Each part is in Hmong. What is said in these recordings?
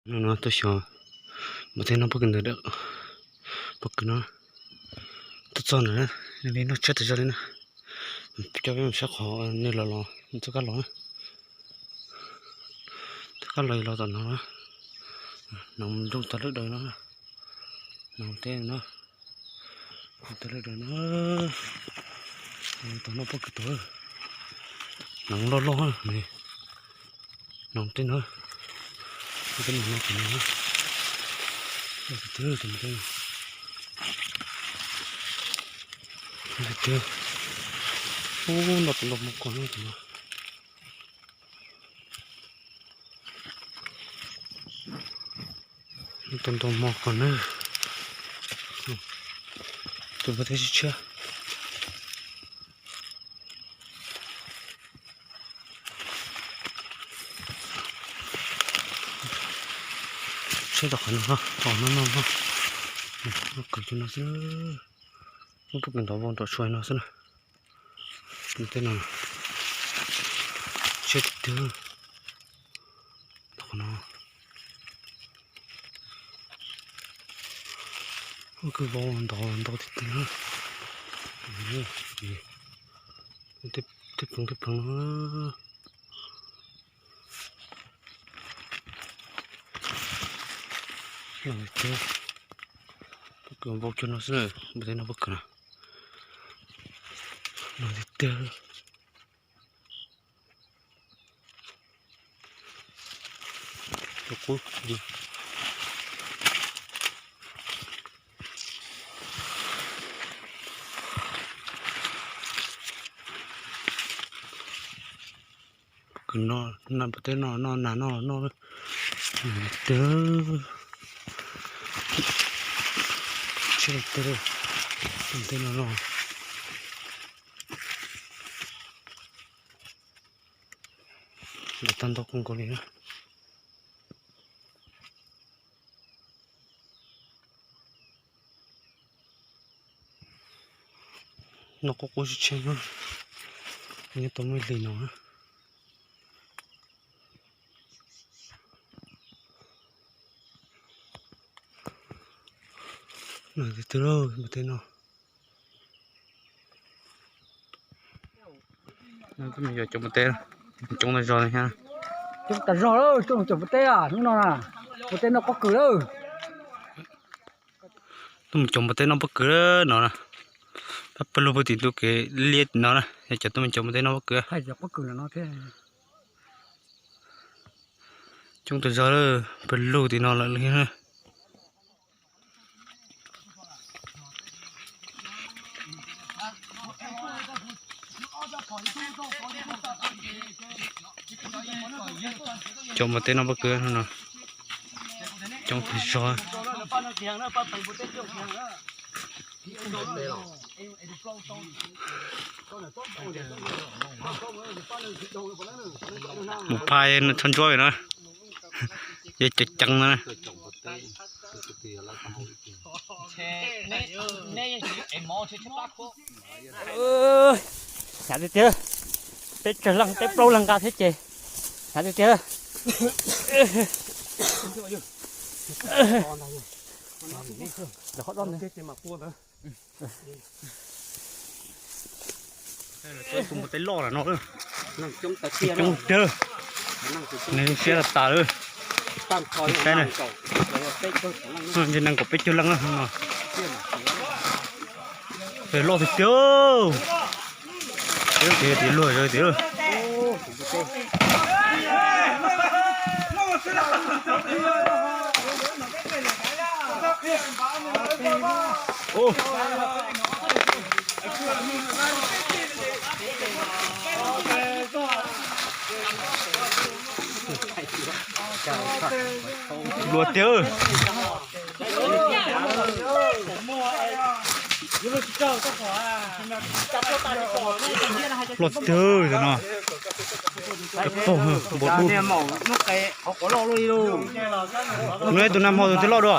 Hnub no tuaj xyuas npua teb noj pob kws ntawm, pob kws no tuaj txog ntawm na, nws li noj tshiab tas zog li na. Coj peb mus saib qhov nws los los nws tuaj kab los na. Tuaj kab los los tom no na. Noov nplooj tag lwj daws no. Noov teb no. Tag lwj daws no. Tom noj pob kws tod. Noov loj loj. Noov teb no. Teb no no. Ub, noj tus noj mov koj no. Tus ntoo mos koj na. Tus npua teb tshiab tshiab. Tshiab tom qhov no, tom no no no. Noj kawg cov no xwb. Muab pob kws ntov vau nram tshuaj no xwb na. Tej no tshiab tiag tiag. Tom qhov no. Muab kws vau ntov ntau tiag tiag. Tej pheev tej pheev no. Pob kws vau cov no xwb, npua teb noj pob kws na. No tiag tiag. Pob kws no, npua teb no, no nas no no. Tag, tshiab tiag, npua teb no no. Npua teb ntau kawg nkaus li na. Noj qub qub tshiab tshiab no, nyob tau muaj ib hlis no. Noj tiag tiag lauj, npua teb no. Cov npua teb coob tas zog li thiab. Coob tas zog lawm, tuaj mus cov npua teb hnub no na, npua teb noj pob kws lawm. Tuaj mus cov npua teb noj pob kws no na. Pab pawg lug pw tim ntu kev liab no na, yog cov tuaj mus cov npua teb noj pob kws. Coob tas zog lawm, pawg lug tim no lawm li. Cov npua teb noj pob kws no coob tas zog. Mus phai txhob ntsuab na, yog ceev ceev no. Hnyav tiag tiag, peb tsawg leej, peb plaub leej nqa thiab ces hnyav tiag tiag. Tus npua teb loj no, coob tiag, nws zoo siab tas tas lawm. Saib na, ntshe nees nkaum peb caug leej no. Loj tiag tiag. Tias luag zog tiag. Luag tiag. Luag tiag no. Pog npua dub. No tus nag hmo tus twg loj dua?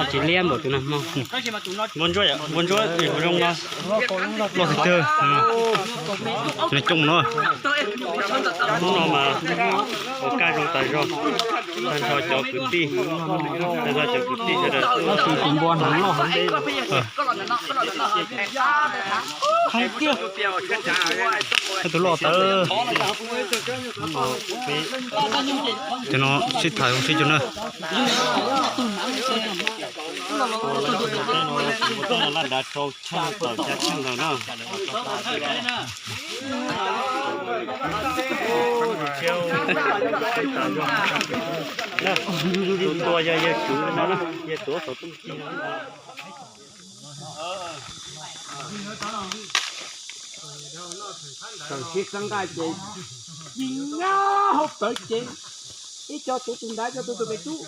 tsis liab npaum tus nag hmo. Npua ntsuab, npua ntsuab zoo no. Loj tiag tiag. Coob no. Hnub no mas ua kaj zoo tas zog, tag nrho cov kwv tij, tag nrho cov kwv tij sawv daws. Tus npua hneev loj heev. Tus loj tawv. Cov no sib tham zoo sib cov na. Laj dav rau tsheej tawm xya tsheej ntawd na. Tus tua yog yawg Tswv no, yawg Tuav Xov Tooj Ci no. Txawm sib txeeb nqaij ces ci nyab hauv plawv ces ib co tuav tus ntawd, ib co tuav tus pem tub.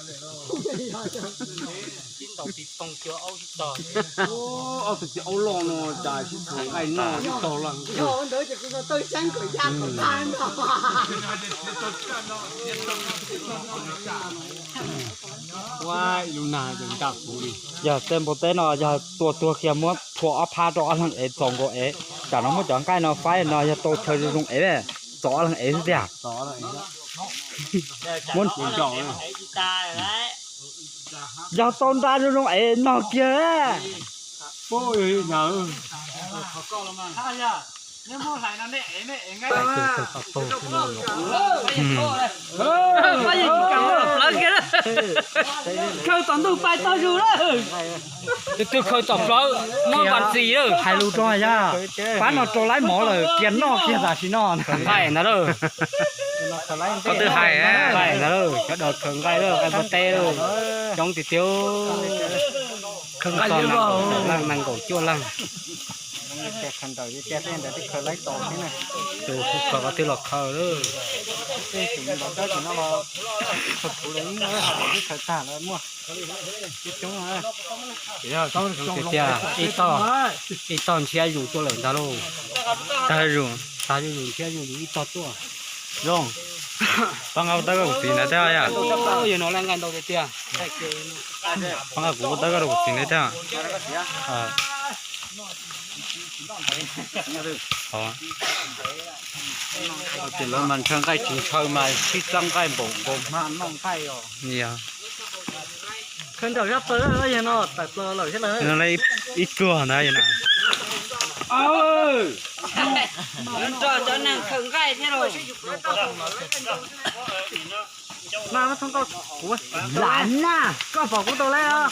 Ob tug txiv aub loj no cas sib txeeb nqaij noj ib tog lawm. Yog tej npua teb no yog tua tuag kiag muab phua ob phab rau ob leeg ev txaus nkaus ev. Tsam no muab cov nqaij no faib no yog tau chaw zoo zoo ev, txaus ob leeg ev xwb tiag. Yog tau nra zoo zoo ev nog kiag. Khaws tom ntug pais tog zus lawm. Tus twg khaws tom plawv muab npas txis lawm. Hais lus rau yog pab no rau laib mov lawm kiag noj kiag tam sim no. Nqaij ntag lauj. Koj twb hais ntag lauj, cov dog khaws nqaij lawm, nqaij npua teb lawm, coob tiag tiag. Khaws nqaij li leej nees nkaum cuaj leej. Tus khaws koj twb los khaws lawm. Tiag tiag, ib tog, ib tog ntshiab zus tuaj lawm ntag lauj. Tag zus, tag zus ntshiab zus zus ib tog tuaj. Zoo, pab nqa kuv tawb koj kuv txiv ntawd thiab yom. Yog no lawv nqaij ntau tiag tiag. Pab nqa kuv tawb koj rau kuv txiv ntawd thiab. Ces lawv mas ntshaw nqaij tsis ntshaw mas sib txeeb nqaij npaum nkaus hma noj nqaij os. Khaws nraum zaj plaws no tawm plaws lawm thiab lawm. Ib pluag ntawd na. Nrog cov neeg khaws nqaij thiab lauj. Mas thoob koj kuv lam na, koj pom kuv tau lawm.